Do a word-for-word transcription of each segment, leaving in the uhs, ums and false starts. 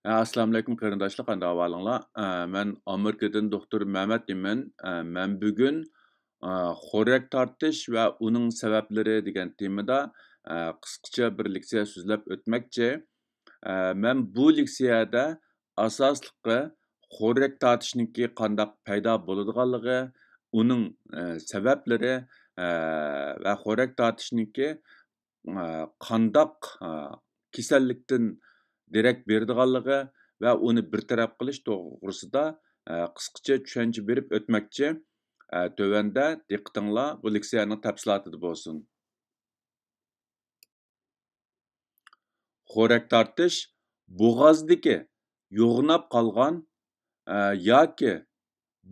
ھە، ئەسسالامۇئەلەيكۇم قېرىنداشلار، قانداق ئەھۋالىڭلار؟ ئە، مەن ئامېرىكىدىن دوختۇر مەمەت ئىمىن. ئە، مەن بۈگۈن، ئە، خورەك تارتىش ۋە ئۇنىڭ سەۋەبلىرى دېگەن تېمىدا، ئە، قىسقىچە بىر لېكسىيە سۆزلەپ ئۆتمەكچى. ئە، مەن بۇ لېكسىيەدە ئاساسلىقى خورەك تارتىشنىڭكى قانداق پەيدا بولىدىغانلىقى، ئۇنىڭ، ئە، سەۋەبلىرى، ئە، ۋە خورەك تارتىشنىڭكى ئە، قانداق، ئە، كېسەللىكتىن دېرەك بېرىدىغانلىقى ۋە ئۇنى بىر تەرەپ قىلىش توغرىسىدا، ئە، قىسقىچە چۈشەنچە بېرىپ ئۆتمەكچى. ئە، تۆۋەندە دىققىتىڭلار بۇ لېكسىيەنىڭ تەپسىلاتىدا بولسۇن. خورەك تارتىش بوغازدىكى يوغىناپ قالغان، ئە، ياكى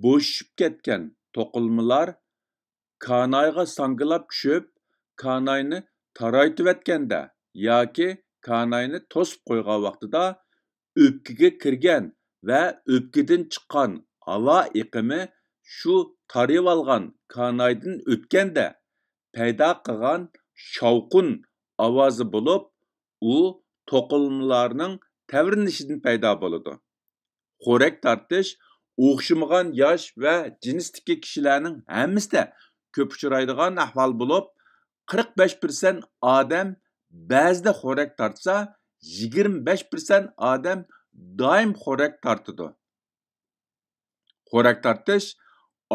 بوشىشىپ كەتكەن توقۇلمىلار كانايغا ساڭگىلاپ چۈشۈپ، كاناينى تارايتىۋەتكەندە ياكى كاناينى توسۇپ قويغان ۋاقتىدا ئۆپكىگە كىرگەن ۋە ئۆپكىدىن چىققان ھاۋا ئېقىمى شۇ تارىۋالغان كانايدىن ئۆتكەندە پەيدا قىلغان شاۋقۇن ئاۋازى بولۇپ، ئۇ توقۇلمىلارنىڭ تەۋرىنىشىدىن پەيدا بولىدۇ. خورەك تارتىش ئوخشىمىغان ياش ۋە جىنستىكى كىشىلەرنىڭ ھەممىسىدە كۆپ ئۇچرايدىغان ئەھۋال بولۇپ، قىرىق بەش پىرسەنت ئادەم بەزىدە خورەك تارتسا، يىگىرمە بەش پىرسەنت ئادەم دائىم خورەك تارتىدۇ. خورەك تارتىش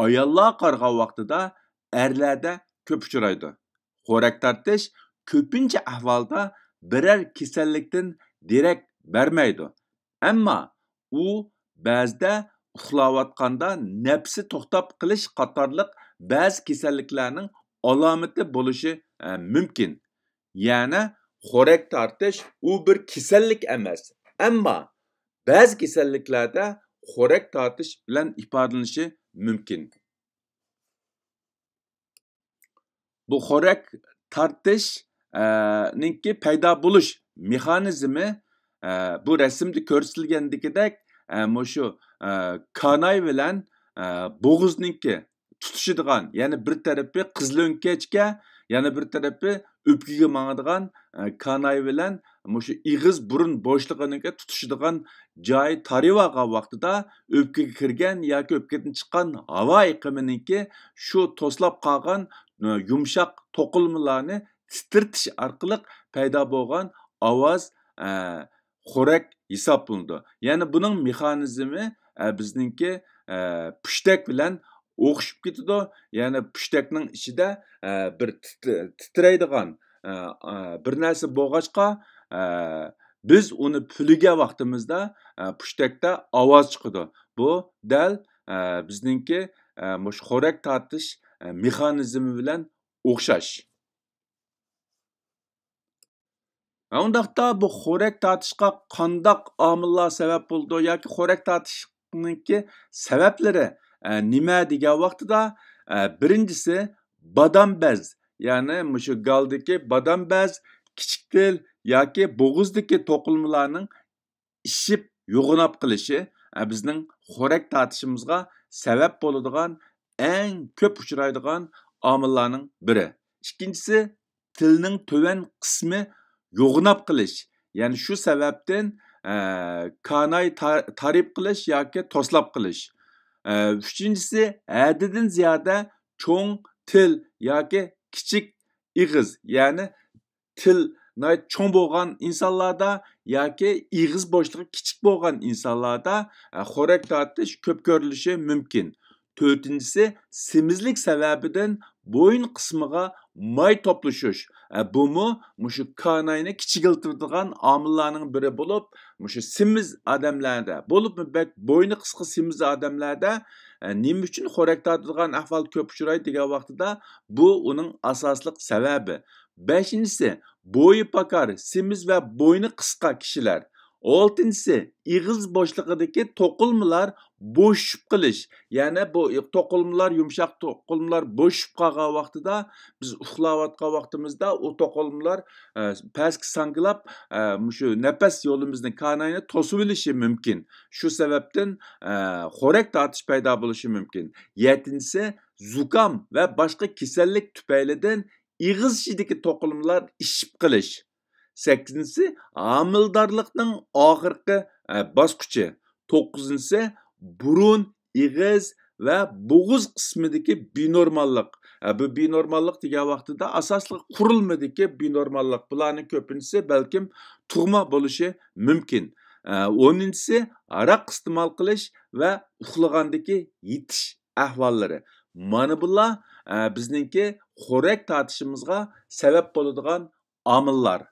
ئاياللارغا قارىغان ۋاقتىدا ئەرلەردە كۆپ ئۇچرايدۇ. خورەك تارتىش كۆپىنچە ئەھۋالدا بىرەر كېسەللىكتىن دېرەك بەرمەيدۇ. ئەمما ئۇ بەزىدە ئۇخلاۋاتقاندا نەپسى توختاپ قېلىش قاتارلىق بەزى كېسەللىكلەرنىڭ ئالامىتى بولۇشى، ئە، مۇمكىن. يەنى خورەك تارتىش ئۇ بىر كېسەللىك ئەمەس، ئەمما بەزى كېسەللىكلەردە خورەك تارتىش بىلەن ئىپادىلىنىشى مۇمكىن. بۇ خورەك تارتىش، ئە، نىڭكى پەيدا بولۇش مېخانىزمى، ئە، بۇ رەسىمدە كۆرسىتىلگەندىكىدەك، ئە، مۇشۇ، ئە، كاناي بىلەن، ئە، بوغۇزنىڭكى تۇتىشىدىغان، يەنى بىر تەرىپى قىزىل ئۆڭكەچكە، يەنە بىر تەرىپى ئۆپكىگە ماڭىدىغان، ئە، كاناي بىلەن مۇشۇ ئېغىز بۇرۇن بوشلۇقىنىڭكى تۇتىشىدىغان جايى تارىۋالغان ۋاقتىدا ئۆپكىگە كىرگەن ياكى ئۆپكىدىن چىققان ھاۋا ئېقىمىنىڭكى شۇ توسلاپ قالغان، ئە، يۇمشاق توقۇلمىلارنى تىترىتىش ئارقىلىق پەيدا بولغان ئاۋاز، ئە، خورەك ھېسابلىنىدۇ. يەنى بۇنىڭ مېخانىزمى، ئە، بىزنىڭكى، ئە، پۇشتەك بىلەن ئوخشىشىپ كېتىدۇ. يەنى پۇشتەكنىڭ ئىچىدە، ئە، بىر تىت-، تىترەيدىغان، ئە، ئە، بىر نەرسە بولغاچقا، ئە، بىز ئۇنى پۈۋلىگەن ۋاقتىمىزدا، ئە، پۇشتەكتە ئاۋاز چىقىدۇ. بۇ دەل، ئە، بىزنىڭكى، ئە، مۇشۇ خورەك تارتىش، ئە، مېخانىزمى بىلەن ئوخشاش. ئۇنداقتا بۇ خورەك تارتىشقا قانداق ئامىللار سەۋەب بولىدۇ ياكى خورەك تارتىشنىڭكى سەۋەبلىرى، ئە، نېمە دېگەن ۋاقتىدا، ئە، بىرىنچىسى بادام بەز، يەنى مۇشۇ گالدىكى بادام بەز، كىچىك تىل ياكى بوغۇزدىكى توقۇلمىلارنىڭ ئىششىپ يوغىناپ قېلىشى، ئە، بىزنىڭ خورەك تارتىشىمىزغا سەۋەب بولىدىغان ئەڭ كۆپ ئۇچرايدىغان ئامىللارنىڭ بىرى. ئىككىنچىسى، تىلنىڭ تۆۋەن قىسمى يوغىناپ قېلىش. يەنى شۇ سەۋەبتىن، ئە، كاناي تا-، تارىپ قىلىش ياكى توسلاپ قېلىش. ئە، ئۈچىنچىسى، ھەددىدىن زىيادە چوڭ تىل ياكى كىچىك ئېغىز، يەنى تىل ناھايىتى چوڭ بولغان ئىنسانلاردا ياكى ئېغىز بوشلۇقى كىچىك بولغان ئىنسانلاردا، ئە، خورەك تارتىش كۆپ كۆرۈلۈشى مۇمكىن. تۆتىنچىسى، سېمىزلىك سەۋەبىدىن بويۇن قىسمىغا ماي توپلىشىش. ئە، بۇمۇ مۇشۇ كاناينى كىچىكلىتىدىغان ئامىللارنىڭ بىرى بولۇپ، مۇشۇ سېمىز ئادەملەردە، بولۇپمۇ بەك بوينى قىسقا سېمىز ئادەملەردە، ئە، نېمە ئۈچۈن خورەك تارتىدىغان ئەھۋال كۆپ ئۇچرايدۇ دېگەن ۋاقتىدا، بۇ ئۇنىڭ ئاساسلىق سەۋەبى. بەشىنچىسى، بويى پاكار، سېمىز ۋە بوينى قىسقا كىشىلەر. ئالتىنچىسى، ئېغىز بوشلۇقىدىكى توقۇلمىلار بوشىشىپ قېلىش. يەنى بۇ توقۇلمىلار، يۇمشاق توقۇلمىلار بوشىشىپ قالغان ۋاقتىدا، بىز ئۇخلاۋاتقان ۋاقتىمىزدا ئۇ توقۇلمىلار، ئە، پەسكە ساڭگىلاپ، ئە، مۇشۇ نەپەس يولىمىزنى، كاناينى توسۇۋېلىشى مۇمكىن. شۇ سەۋەبتىن، ئە، خورەك تارتىش پەيدا بولۇشى مۇمكىن. يەتتىنچىسى، زۇكام ۋە باشقا كېسەللىك تۈپەيلىدىن ئېغىز ئىچىدىكى توقۇلمىلار ئىششىپ قېلىش. سەككىزىنچىسى، ھامىلىدارلىقنىڭ ئاخىرقى، ئە، باسقۇچى. توققۇزىنچىسى، بۇرۇن، ئېغىز ۋە بوغۇز قىسمىدىكى بىنورماللىق. ئە، بۇ بىنورماللىق دېگەن ۋاقتىدا ئاساسلىقى قۇرۇلمىدىكى بىنورماللىق. بۇلارنىڭ كۆپىنچىسى بەلكىم تۇغما بولۇشى مۇمكىن. ئە، ئونىنچىسى، ھاراق ئىستېمال قىلىش ۋە ئۇخلىغاندىكى يېتىش ئەھۋاللىرى. مانا بۇلار، ئە، بىزنىڭكى خورەك تارتىشىمىزغا سەۋەب بولىدىغان ئامىللار.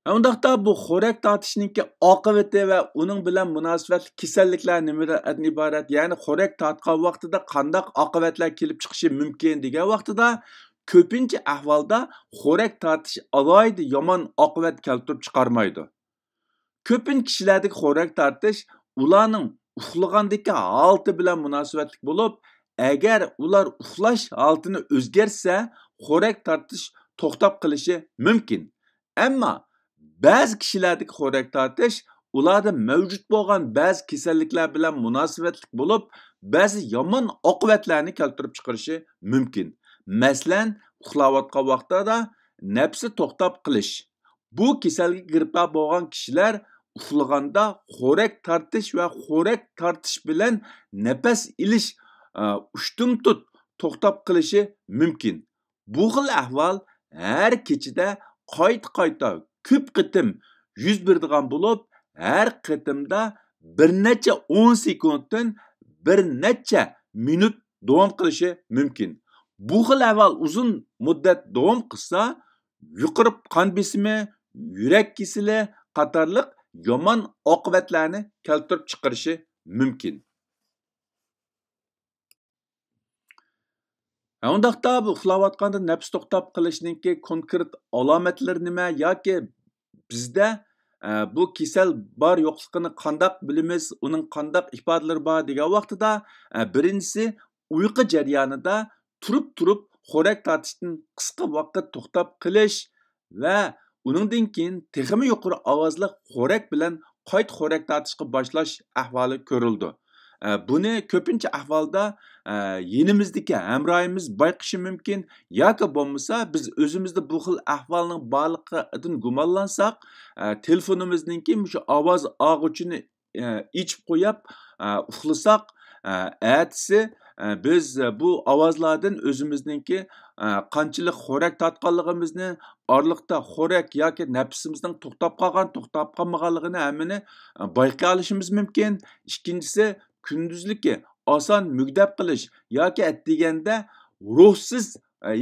ئۇنداقتا بۇ خورەك تارتىشنىڭكى ئاقىۋىتى ۋە ئۇنىڭ بىلەن مۇناسىۋەتلىك كېسەللىكلەر نېمىدىن ئىبارەت؟ يەنى خورەك تارتقان ۋاقتىدا قانداق ئاقىۋەتلەر كېلىپ چىقىشى مۇمكىن دېگەن ۋاقتىدا، كۆپىنچە ئەھۋالدا خورەك تارتىش ئالاھىدە يامان ئاقىۋەت كەلتۈرۈپ چىقارمايدۇ. كۆپىنچە كىشىلەردىكى خورەك تارتىش ئۇلارنىڭ ئۇخلىغاندىكى ھالىتى بىلەن مۇناسىۋەتلىك بولۇپ، ئەگەر ئۇلار ئۇخلاش ھالىتىنى ئۆزگەرتسە، خورەك تارتىش توختاپ قېلىشى مۇمكىن. ئەمما بەزى كىشىلەردىكى خورەك تارتىش ئۇلاردا مەۋجۇت بولغان بەزى كېسەللىكلەر بىلەن مۇناسىۋەتلىك بولۇپ، بەزى يامان ئاقىۋەتلەرنى كەلتۈرۈپ چىقىرىشى مۇمكىن. مەسىلەن، ئۇخلاۋاتقان ۋاقتىدا نەپسى توختاپ قېلىش. بۇ كېسەلگە گىرىپتار بولغان كىشىلەر ئۇخلىغاندا خورەك تارتىش ۋە خورەك تارتىش بىلەن نەپەس ئېلىش، ئە، ئۇشتۇمتۇت توختاپ قېلىشى مۇمكىن. بۇ خىل ئەھۋال ھەر كېچىدە قايتا-قايتا كۆپ قېتىم يۈز بېرىدىغان بولۇپ، ھەر قېتىمدا بىر نەچچە ئون سېكۇنتتىن بىر نەچچە مىنۇت داۋام قىلىشى مۇمكىن. بۇ خىل ئەھۋال ئۇزۇن مۇددەت داۋام قىلسا، يۇقىرى قان بېسىمى، يۈرەك كېسىلى قاتارلىق يامان ئاقىۋەتلەرنى كەلتۈرۈپ چىقىرىشى مۇمكىن. ئۇنداقتا بۇ ئۇخلاۋاتقاندا نەپس توختاپ قېلىشنىڭكى كونكرېت ئالامەتلىرى نېمە؟ ياكى بىزدە، ئە، بۇ كېسەل بار يوقلۇقىنى قانداق بىلىمىز؟ ئۇنىڭ قانداق ئىپادىلىرى بار دېگەن ۋاقتىدا، ئە، بىرىنچىسى، ئۇيقۇ جەريانىدا تۇرۇپ-تۇرۇپ خورەك تارتىشتىن قىسقا ۋاقىت توختاپ قېلىش ۋە ئۇنىڭدىن كېيىن تېخىمۇ يۇقىرى ئاۋازلىق خورەك بىلەن قايتا خورەك تارتىشقا باشلاش ئەھۋالى كۆرۈلىدۇ. ئە، بۇنى كۆپىنچە ئەھۋالدا، ئە، يېنىمىزدىكى ھەمراھىمىز بايقىشى مۇمكىن ياكى بولمىسا بىز ئۆزىمىزدە بۇ خىل ئەھۋالنىڭ بارلىقىدىن گۇمانلانساق، ئە، تېلېفونىمىزنىڭكى مۇشۇ ئاۋاز ئاغۇچىنى ئېچىپ قويۇپ، ئۇخلىساق، ئەتىسى بىز بۇ ئاۋازلاردىن ئۆزىمىزنىڭكى قانچىلىك خورەك تارتقانلىقىمىزنى، ئارىلىقتا خورەك ياكى نەپىسىمىزنىڭ توختاپ قالغان، توختاپ قالمىغانلىقىنى ھەممىنى بايقىيالىشىمىز مۇمكىن. ئىككىنچىسى، كۈندۈزلۈكى ئاسان مۈگدەپ قېلىش ياكى ئەتىگەندە روھسىز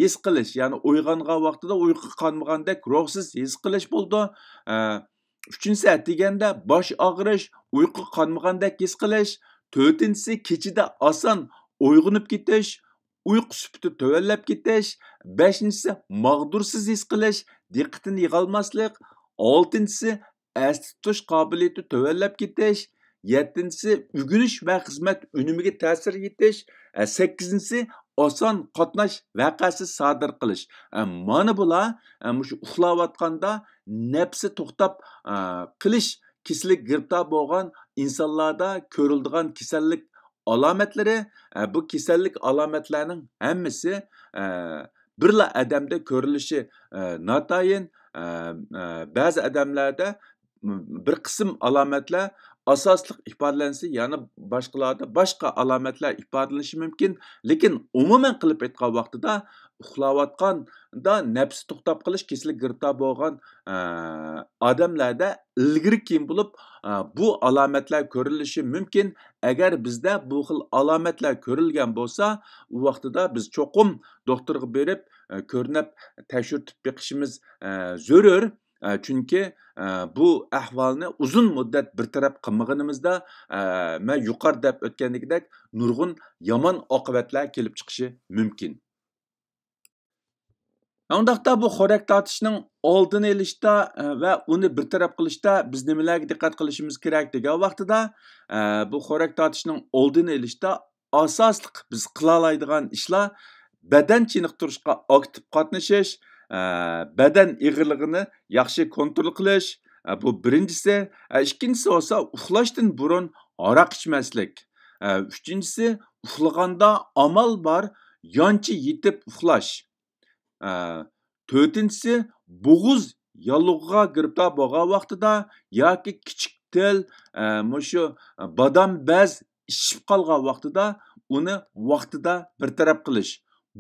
ھېس قىلىش، يەنى ئويغانغان ۋاقتىدا ئۇيقۇغا قانمىغاندەك روھسىز ھېس قىلىش بولىدۇ. ئۈچىنچىسى، ئەتىگەندە باش ئاغرىش، ئۇيقۇغا قانمىغاندەك ھېس قىلىش. تۆتىنچىسى، كېچىدە ئاسان ئويغىنىپ كېتىش، ئۇيقۇ سۈپىتى تۆۋەنلەپ كېتىش. بەشىنچىسى، ماغدۇرسىز ھېس قىلىش، دىققىتىنى يىغالماسلىق. ئالتىنچىسى، ئەستە تۇتۇش قابىلىيىتى تۆۋەنلەپ كېتىش. يەتتىنچىسى، ئۆگىنىش ۋە خىزمەت ئۈنۈمىگە تەسىر يېتىش. سەككىزىنچىسى، ئاسان قاتناش ۋەقەسى سادىر قىلىش. مانا بۇلار مۇشۇ ئۇخلاۋاتقاندا نەپسى توختاپ قېلىش كېسىلىگە گىرىپتار بولغان ئىنسانلاردا كۆرۈلىدىغان كېسەللىك ئالامەتلىرى. بۇ كېسەللىك ئالامەتلەرنىڭ ھەممىسى بىرلا ئادەمدە كۆرۈلۈشى ناتايىن. بەزى ئادەملەردە بىر قىسىم ئالامەتلەر ئاساسلىق ئىپادىلەنسە، يەنە باشقىلاردا باشقا ئالامەتلەر ئىپادىلىنىشى مۇمكىن. لېكىن ئومۇمەن قىلىپ ئېيتقان ۋاقتىدا، ئۇخلاۋاتقاندا نەپسى توختاپ قېلىش كېسىلىگە گىرىپتار بولغان، ئە، ئادەملەردە ئىلگىرى كېيىن بولۇپ، ئە، بۇ ئالامەتلەر كۆرۈلۈشى مۇمكىن. ئەگەر بىزدە بۇ خىل ئالامەتلەر كۆرۈلگەن بولسا، ئۇ ۋاقتىدا بىز چوقۇم دوختۇرغا بېرىپ، ئە، كۆرۈنۈپ تەكشۈرتۈپ بېقىشىمىز، ئە، زۆرۈر. ئە، چۈنكى، ئە، بۇ ئەھۋالنى ئۇزۇن مۇددەت بىر تەرەپ قىلمىغىنىمىزدا، ئە، مەن يۇقىرىدا دەپ ئۆتكەندىكىدەك نۇرغۇن يامان ئاقىۋەتلەر كېلىپ چىقىشى مۇمكىن. ئۇنداقتا بۇ خورەك تارتىشنىڭ ئالدىنى ئېلىشتا، ئە، ۋە ئۇنى بىر تەرەپ قىلىشتا بىز نېمىلەرگە دىققەت قىلىشىمىز كېرەك دېگەن ۋاقتىدا، ئە، بۇ خورەك تارتىشنىڭ ئالدىنى ئېلىشتا ئاساسلىق بىز قىلالايدىغان ئىشلار بەدەن چېنىقتۇرۇشقا ئاكتىپ قاتنىشىش، ئە، بەدەن ئېغىرلىقىنى ياخشى كونترول قىلىش، ئە، بۇ بىرىنچىسى. ئە، ئىككىنچىسى بولسا ئۇخلاشتىن بۇرۇن ھاراق ئىچمەسلىك. ئە، ئۈچىنچىسى، ئۇخلىغاندا ئامال بار يانچە يېتىپ ئۇخلاش. ئە، تۆتىنچىسى، بوغۇز ياللۇغىغا گىرىپتار بولغان ۋاقتىدا ياكى كىچىك تىل، ئە، مۇشۇ بادام بەز ئىششىپ قالغان ۋاقتىدا ئۇنى ۋاقتىدا بىر تەرەپ قىلىش.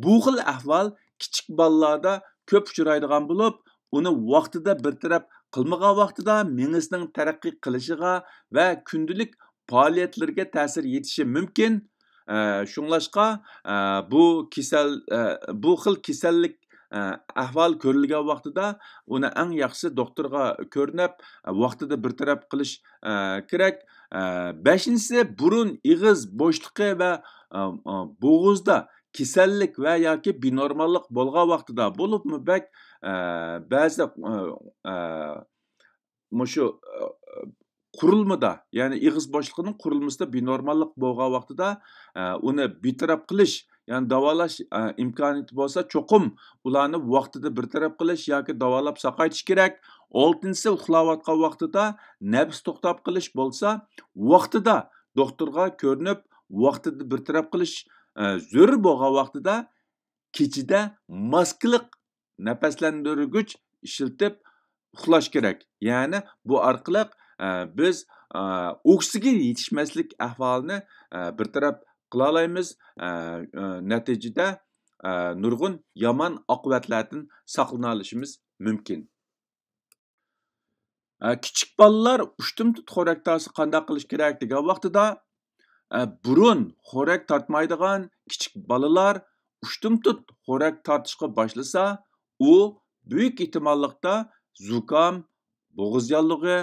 بۇ خىل ئەھۋال كىچىك بالىلاردا كۆپ ئۇچرايدىغان بولۇپ، ئۇنى ۋاقتىدا بىر تەرەپ قىلمىغان ۋاقتىدا مېڭىسىنىڭ تەرەققىي قىلىشىغا ۋە كۈندىلىك پائالىيەتلىرىگە تەسىر يېتىشى مۇمكىن. ئە، شۇڭلاشقا، ئە، بۇ كېسەل، ئە، بۇ خىل كېسەللىك، ئە، ئەھۋال كۆرۈلگەن ۋاقتىدا ئۇنى ئەڭ ياخشىسى دوختۇرغا كۆرۈنۈپ، ۋاقتىدا بىر تەرەپ قىلىش، ئە، كېرەك. ئە، بەشىنچىسى، بۇرۇن، ئېغىز بوشلۇقى ۋە، ئە، ئە، بوغۇزدا كېسەللىك ۋە ياكى بىنورماللىق بولغان ۋاقتىدا، بولۇپمۇ بەك، ئە، بەزى، ئە، ئە، مۇشۇ، ئە، قۇرۇلمىدا، يەنى ئېغىز بوشلۇقىنىڭ قۇرۇلمىسىدا بىنورماللىق بولغان ۋاقتىدا، ئە، ئۇنى بىتەرەپ قىلىش، يەنى داۋالاش، ئە، ئىمكانىيىتى بولسا، چوقۇم ئۇلارنى ۋاقتىدا بىر تەرەپ قىلىش ياكى داۋالاپ ساقايتىش كېرەك. ئالتىنچىسى، ئۇخلاۋاتقان ۋاقتىدا نەپىس توختاپ قېلىش بولسا، ۋاقتىدا دوختۇرغا كۆرۈنۈپ، ۋاقتىدا بىر تەرەپ قىلىش، ئە، زۆرۈر بولغان ۋاقتىدا كېچىدە ماسكىلىق نەپەسلەندۈرگۈچ ئىشلىتىپ ئۇخلاش كېرەك. يەنى بۇ ئارقىلىق، ئە، بىز، ئە، ئوكسىگېن يېتىشمەسلىك ئەھۋالىنى، ئە، بىر تەرەپ قىلالايمىز. ئە، ئە، نەتىجىدە، ئە، نۇرغۇن يامان ئاقىۋەتلەردىن ساقلىنالىشىمىز مۇمكىن. ئە، كىچىك بالىلار ئۇشتۇمتۇت خورەك تارتسا قانداق قىلىش كېرەك دېگەن ۋاقتىدا، ئە، بۇرۇن خورەك تارتمايدىغان كىچىك بالىلار ئۇشتۇمتۇت خورەك تارتىشقا باشلىسا، ئۇ بۈيۈك ئېھتىماللىقتا زۇكام، بوغۇز ياللۇغى،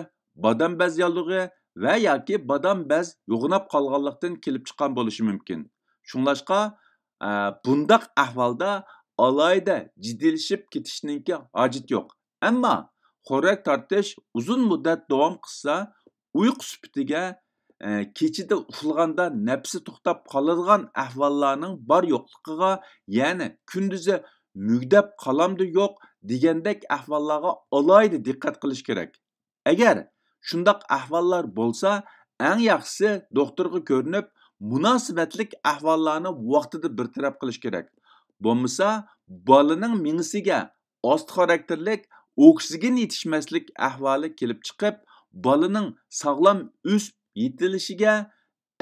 بادام بەز ياللۇغى ۋە ياكى بادام بەز يوغىناپ قالغانلىقتىن كېلىپ چىققان بولۇشى مۇمكىن. شۇڭلاشقا، ئە، بۇنداق ئەھۋالدا ئالاھىدە جىددىيلىشىپ كېتىشنىڭكى ھاجىتى يوق. ئەمما خورەك تارتىش ئۇزۇن مۇددەت داۋام قىلسا، ئۇيقۇ سۈپىتىگە، ئە، كېچىدە ئۇخلىغاندا نەپىسى توختاپ قالىدىغان ئەھۋاللارنىڭ بار يوقلۇقىغا، يەنى كۈندۈزى مۈگدەپ قالامدۇ يوق دېگەندەك ئەھۋاللارغا ئالاھىدە دىققەت قىلىش كېرەك. ئەگەر شۇنداق ئەھۋاللار بولسا، ئەڭ ياخشىسى دوختۇرغا كۆرۈنۈپ، مۇناسىۋەتلىك ئەھۋاللارنى ۋاقتىدا بىر تەرەپ قىلىش كېرەك. بولمىسا، بالىنىڭ مېڭىسىگە ئاستا خاراكتېرلىك ئوكسىگېن يېتىشمەسلىك ئەھۋالى كېلىپ چىقىپ، بالىنىڭ ساغلام ئۆسۈپ يېتىلىشىگە،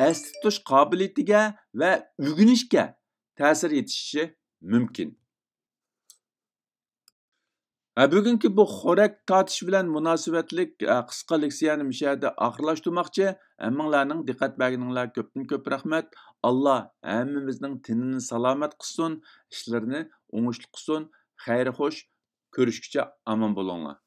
ئەستە تۇتۇش قابىلىيىتىگە ۋە ئۆگىنىشكە تەسىر يېتىشىشى مۇمكىن. ھە، بۈگۈنكى بۇ خورەك تارتىش بىلەن مۇناسىۋەتلىك، ئە، قىسقا لېكسىيەنى مۇشۇ يەردە ئاخىرلاشتۇرماقچى. ھەممىڭلارنىڭ دىققەت بەرگىنىڭلار كۆپتىن كۆپ رەھمەت. ئاللا ھەممىمىزنىڭ تېنىنى سالامەت قىلسۇن، ئىشلىرىنى ئوڭۇشلۇق قىلسۇن. خەير خوش، كۆرۈشكىچە ئامان بولۇڭلار.